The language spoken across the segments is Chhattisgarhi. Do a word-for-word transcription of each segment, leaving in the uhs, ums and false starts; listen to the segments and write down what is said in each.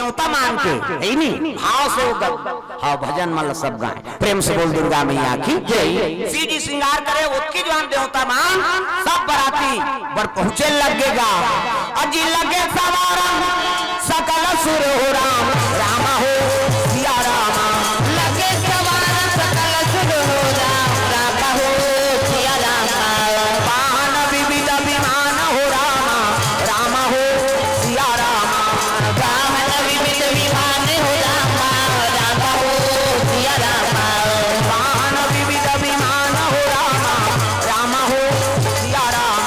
देवता मान के, हे नी? भाव से वो ग-, हाँ, भजन मन ल सब गाए। प्रेम से बोल दुर्गा मैया की जय। शिव जी श्रृंगार करे, ओतकी जुवार देवता मान, सब बराती बर पहुँचे लगे गा। अजी लगे सवार सकल सुर हो राम, राम हो सिया राम। लगे सवार सकल सुर हो राम, राम हो सिया राम। वाहन विविध विमान हो राम, राम हो सिया राम। वाहन विविध विमान हो राम, राम हो सिया राम। वाहन विविध विमान हो राम, राम हो सिया राम।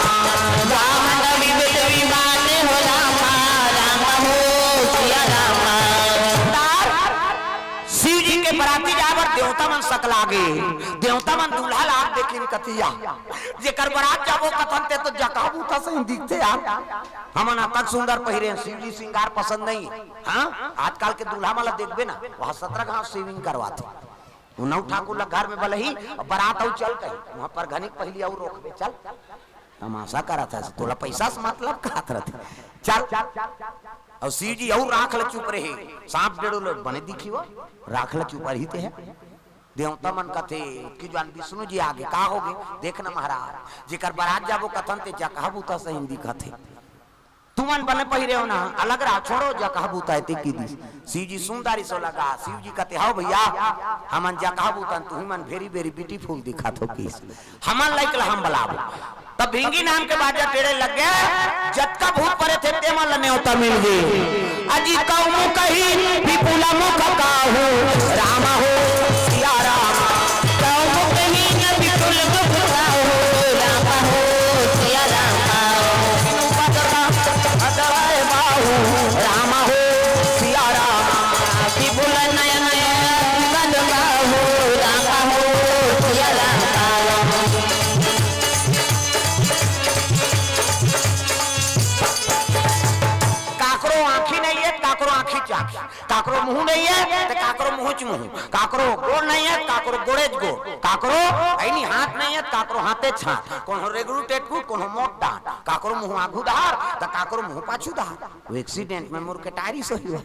वाहन विविध विमान हो राम, राम हो सिया राम। शिव जी के बराती जाए बर देवता मन सकला गे। देवता मन दूल्हा ला देख के कथे या, जेकर बरात जाबो कथन ते तो जकहा बूता सही दिखथे यार। हमन अतक सुंदर पहिरे हन, शिव जी श्रृंगार पसंद नहीं है। हाँ, आजकल के दूल्हा मन ला देखबे ना, वहाँ सत्रह घाव shaving करवाथे। उन्नव ठाकुर ला घर में बलही, अब बरात अउ चल कही, वहाँ पर घनिक पहली अउ रोकबे, चल। तमाशा करत हस, तोला पैसा से मतलब कहत रथे। चल। अउ शिव जी अउ राख ल चुप रहे, सांप डेढ़ो लो बने दिखी वो, राख ल चुप रही ते है। देवता मन कथे, कि जान विष्णु जी आगे, का होगे? देख न महाराज, जेकर बरात जाबो कथन ते जकहा बूता सही दिखत हे। तुमन बने पहिरे हो ना, अलग रहा, छोड़ो जकहा बूता हे ते की दिस। शिव जी सुंदर सो लगा, शिव जी कथे, "हव भैया, हमन जकहा बूतन, तुही मन very very beautiful दिखत हो," किस। हमन लइक ल हम बलाबो। तब भिंगी नाम के बाजा टेढ़े लग गे, जतका भूत परेत हे, ते मन ल नेवता मिल गे। अजी कौ मुख ही विपुल मुख काहू, राम हो सिया राम। कौ मुख ही न विपुल मुख काहू, राम हो सिया राम। अदराए बाहू, राम हो सिया राम। विपुल नयन गल बाहू, राम हो सिया राम। काकरो आँखी नहीं है, काकरो आँखी चाँखी, काकरो मुँह नहीं है, तो काकरो मुँह च मुँह, काकरो गोड़ नहीं है, काकरो गोड़े च गोड़, काकरो ऐनी हाथ नहीं है, काकरो हाथे च हाथ, कोनो रेगड़ू टेटकू, कोनो मोट डांट, काकरो मुँह आगू धार, तो काकरो मुँह पाछू धार। वो accident में मुड़ के टायरी सही हुआ।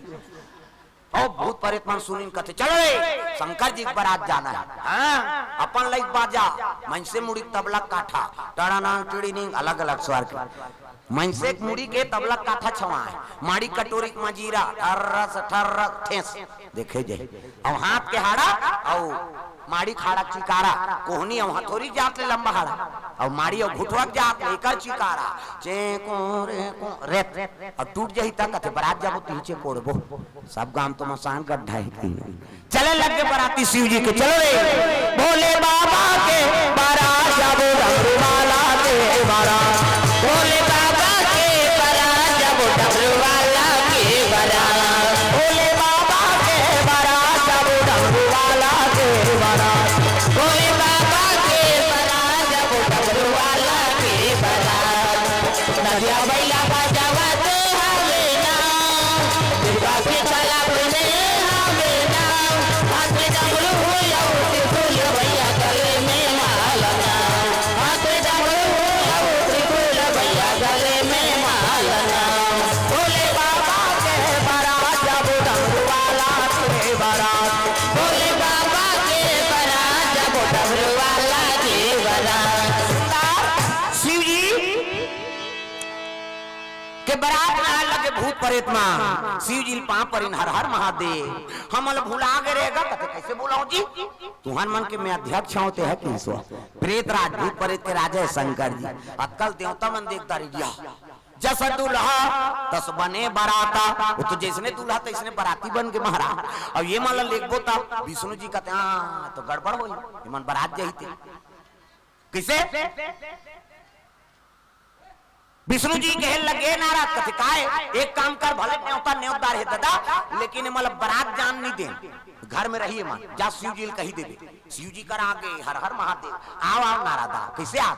अउ भूत परेत मन सुनिन कथे, "चलो रे, शंकर जी के बरात जाना है।" हाँ, अपन लइक बाजा, मनसे मुड़ी तबला काठा, टड़ानांग टिड़ीनिंग, अलग-अलग स्वर के। मनसे के मुड़ी के तबला काठा छवा है, माड़ी कटोरी के मजीरा, ठर्रस ठर्रस ठेस, देखे जाए। अउ हाथ के हाड़ा, अउ माड़ी खाड़ा चिकारा, कोहनी अउ हथोरी जात ले लंबा हाड़ा, अउ माड़ी अउ घुटवा के जात ले एकर चिकारा, चेंको रेंको रेत, अउ टूट जाही त कथे, "बरात जाबो त नीचे कोड़बो।" सब गांव तो मसान गड्ढा है कहीं। चले लग गे बराती शिव जी के, चलो रे। भोले बाबा के बरात जाबो डमरू वाला के बरात। भोले बाबा के बरात जाबो डमरू वाला के बरात। भोले बाबा के बरात जाबो डमरू वाला के बरात। भोले बाबा के बरात जाबो डमरू वाला के बरात। नदिया बैला बजावत हवे ना, दुर्गा के तालाब में हवे ना। हाथ में डमरू हो या त्रिशूल भैया गले में माला ना। हाथ में डमरू हो या त्रिशूल भैया गले में माला ना। भोले बाबा के बरात जाबो डमरू वाला के बरात। भोले बाबा के बरात जाबो डमरू वाला के बरात। शिव जी के बरात में आए लगे भूत परेत मन, शिव जी ल पाँव परिन, "हर हर महादेव, हमन ल भुला गे रे गा।" कथे, "कैसे भुलाओं जी? तुहन मन के मैं अध्यक्ष हौं, ते ह किसो?" प्रेत राज, भूत परेत के राजा है शंकर जी। अतका ल देवता मन देखत रिहिन, जस दूल्हा तस बने बराता, वो तो जैसने दूल्हा तैसने बराती बन गे महाराज। अब ये मन ल लेगबो त विष्णु जी कथे, "हाँ, तो गड़बड़ होही, ये मन बरात जाही ते।" कैसे? विष्णु जी कहे लगे नारद कथे, "काय? एक काम कर, भले नेवता नेवतदार हे दादा, लेकिन ये मन ल बरात जान नहीं देन, घर में रही ये मन, जा शिव जी ल कही देबे।" शिव जी करा आगे, "हर हर महादेव, आव आव नारद आव।" कैसे आव?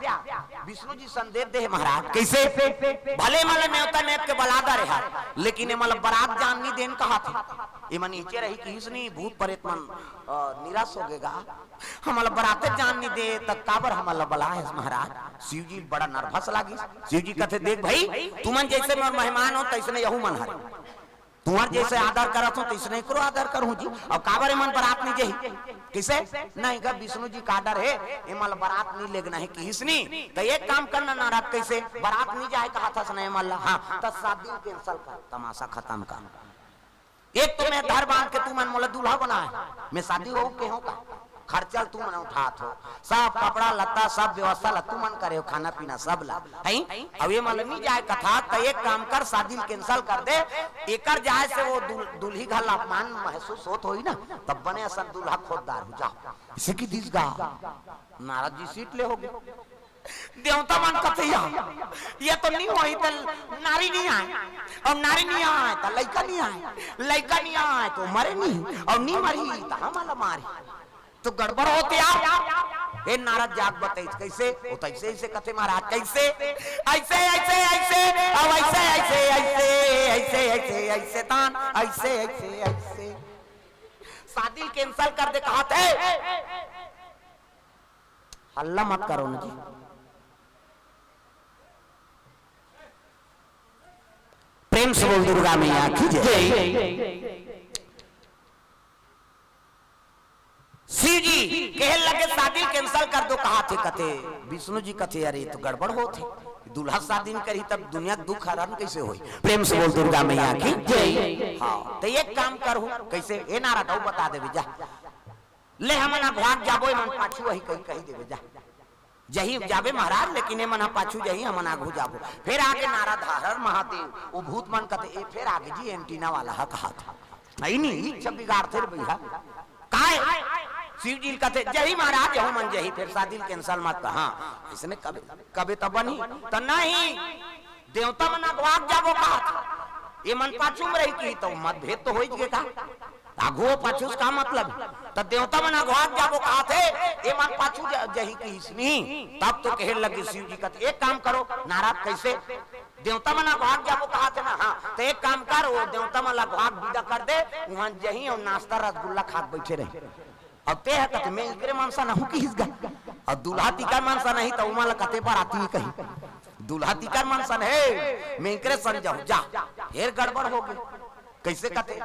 विष्णु जी संदेश दे हे महाराज, कैसे? "भले ये मन ल नेवता नेवत के बलादा रहे, लेकिन ये मन ल बरात जान नहीं देन कहा थे, ये मन नीचे रही।" किहिस नहीं, भूत परेत मन, अ, निराश हो गे गा। "हमन ल बराते जान नहीं दे, त काबर हमन ल बलाए हस महाराज?" शिव जी बड़ा nervous लागिस। शिव जी कथे, "देख भाई, तुमन जैसे मोर मेहमान हो, तैसने यहू मन हरे।" तुंहर जइसे आदर करत हों, तइसने एकरो आदर करहूं जी। अउ काबर एमन बरात नइ जाही? कइसे? नहीं गा, विष्णु जी का आदर हे, एमन ला बरात नइ लेगना हे, किहिस नी। त एक काम करना नारद, कइसे? बरात नइ जाय कहत हस ना एमन ला, हां, त शादी cancel कर, तमाशा खतम कर। एक तो मैं घर बांध के तुमन मोला दूल्हा बनाय, मैं शादी होहूं केहेंव का? खर्चा ल तुमन उठात हो, सब कपड़ा लत्ता, सब व्यवस्था ल तुमन करे हो, खाना पीना सब ला, हैं? अउ एमन ला नइ जाय कथस, त एक काम कर, शादी ल cancel कर दे। एकर जाय से वो दुल-, दुल्ही घर ला अपमान महसूस होत होही ना, तब बने असन दूल्हा खोजदार हो जाव। इसे कि दिस गा, नारद जी सीट ले होगे। देवता मन कथे, "या, ये तो नइ होही, त नारी नइ आय, अउ नारी नइ आय, त लइका नइ आय, लइका नइ आय, त मरे नइ, अउ नइ मरही, त हमन ला मारही।" तो गड़बड़ होत हे यार। हे नारद जाग बताइस, कइसे? वो तो अइसे, अइसे कथे महाराज, कइसे? अइसे, अइसे, अइसे, अउ अइसे, अइसे, अइसे, अइसे, अइसे, अइसे तान, अइसे, अइसे, अइसे। शादी cancel कर दे कहत हे। हल्ला मत करो ना जी। प्रेम से बोल दुर्गा मैया की जय। शिव जी कहे लगे, "शादी cancel कर दो," कहत हे, कथे, विष्णु जी कथे, "अरे, ये तो गड़बड़ होत हे, दूल्हा शादी नइ करही, तब दुनिया के दुख हरण कइसे होही?" प्रेम से बोल दुर्गा मैया की जय। हां, त एक काम करहूं, कइसे? ए नारद, अउ बता देबे, जा। ले, हमन अघवाक जाबो, एमन पाछू आही कहि, कहि देबे, जा। जही जाबे महाराज, लेकिन एमन ह पाछू जही, हमन आघू जाबो। फेर आगे नारद, "हर हर महादेव।" वो भूत मन कथे, "ए फेर आगे जी, antenna वाला ह कहत हे।" अइ नी, इच्छा बिगाड़थे रे भइया। काय? शिव जी ल कथे, "जही महाराज, हमन जही, फेर शादी ल cancel मत कर।" हां, अइसने कबे, कबे त बनही, त नहीं। देवता मन अघवाक जाबो कहत हे, एमन पाछू म रही किही, त मतभेद तो होइच गे का? आघू पाछू से का मतलब? त देवता मन अघवाक जाबो कहत हे, एमन पाछू ज-, जही किहिस नी। तब तो कहे लगे शिव जी कथे, "एक काम करो नारद, कइसे? देवता मन अघवाक जाबो कहत हे ना, हां, त एक काम कर, वो देवता मन ला अघवाक बिदा कर दे, उहां जही अउ नाश्ता रसगुल्ला खा के बइठे रही।" अउ ते ह कथे, "मैं इकरे मन सन हूं किहिस गा। अउ दूल्हा तिकर मन सन नहीं, त ओमन ला कथे बराती कही। दूल्हा तिकर मन सन हे, मैं इकरे सन जाहूं, जा।" फेर गड़बड़ होगे। कइसे कथे,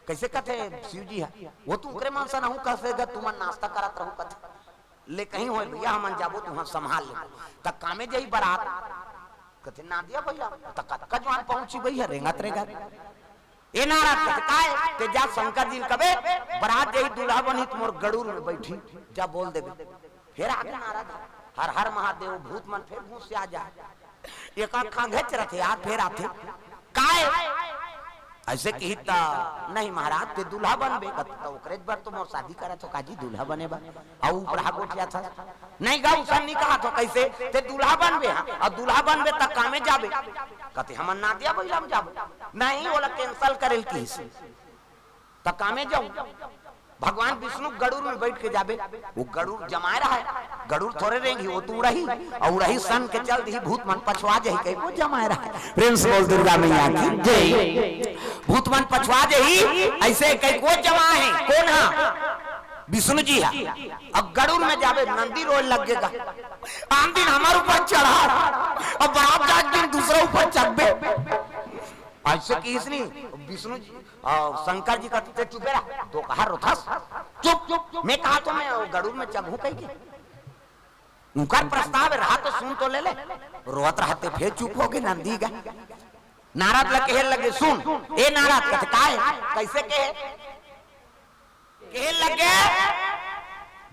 कइसे कथे शिव जी ह, "वो तो उकरे मन सन हूं कहिस गा, तुमन नाश्ता करत रहू," कथे। "ले कहीं होय भइया, हमन जाबो, तुमन संभाल लेबो।" त कामे जही बरात। कथे, "नादिया भइया, त कतका जुवार पहुंची भइया, रेंगत रेंगत।" ए नारद कथे, "काय?" ते जा शंकर जी ल कबे, बरात जही दूल्हा बनही त मोर गड़ूर में बइठही, जा बोल देबे। फेर आगे नारद, "हर हर महादेव।" भूत मन फेर घुसिया जाय। एक आध खांघेच रथे यार, फेर आथे, "काय?" अइसे किही त, "नहीं महाराज, ते दूल्हा बनबे।" कथे, "त ओकरे बर तो मोर शादी करत हों का जी, दूल्हा बने बर।" अउ ऊपर हा गोठियाथस। "नहीं गा, अइसन नइ कहत हों।" "कइसे? ते दूल्हा बनबे, हां, अउ दूल्हा बनबे त कामे जाबे।" कथे, "हमन नादिया बइला म जाबो।" "नहीं, ओला cancel करे ल किहिस।" त कामे जाहूं, भगवान विष्णु गड़ूर में बइठ के जाबे, वो गड़ूर जमाय रहय, गड़ूर थोरे रेंगही, वो तो उड़ही, अउ उड़ही सन के चल दिही, भूत मन पछवा जही, कहि वो जमाय रहय। प्रेम से बोल दुर्गा मैया की जय। भूत मन पछवा जही, अइसे कहि वो जमाय हे, कोन ह? विष्णु जी ह। अब गड़ूर में जाबे, नंदी रोय लग गे गा, "आन दिन हमर ऊपर चढ़ा, अब बरात जाय दिन दूसरा ऊपर चढ़बे।" अइसे किहिस नी, विष्णु जी, अ, शंकर जी कथे, "चुपे रह, दोकहा रोथस। चुप, चुप, मैं कहत हों मैं गड़ूर में चघहूं कहिके। उंकर प्रस्ताव रहा त सुन तो ले ले।" रोवत रहत हे, फेर चुप होगे नंदी गा। नारद ला कहे लगे, "सुन, ए नारद।" कथे, "काय?" कइसे कहे? कहे लगे,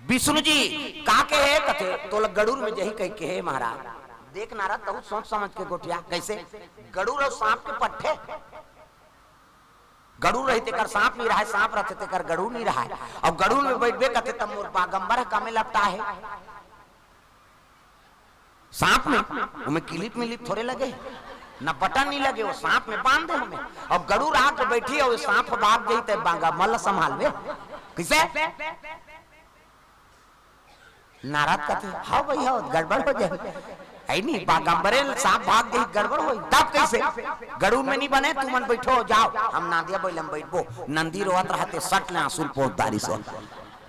"विष्णु जी का कहे?" कथे, "तोला गड़ूर में जही कहि कहे महाराज।" देख नारद, तहूं सोच समझ के गोठिया, कइसे? गड़ूर अउ सांप के पट्ठे। गड़ूर रही तेकर सांप नइ रहय, सांप रहिथे तेकर गड़ूर नइ रहय। अउ गड़ूर में बइठबे कथे त मोर बागंबर ह कामे लपटा हे। सांप में, ओमे clip मिलिप थोरे लगे, न बटन नइ लगे, वो सांप में बांध दे हमें। अउ गड़ूर आके बइठही अउ सांप भाग जही त बागंबर ला संभालबे कइसे? नारद कथे, "हव भई, हव, गड़बड़ हो जाही।" अइ नी, बागंबरे ल सांप भाग जही, गड़बड़ होही। तब कइसे? गड़ूर में नइ बने, तुमन बइठो, जाव, हम नांदिया बइला म बइठबो। नंदी रोवत रहत हे, सट ले आंसू ल पोंछ डारिस।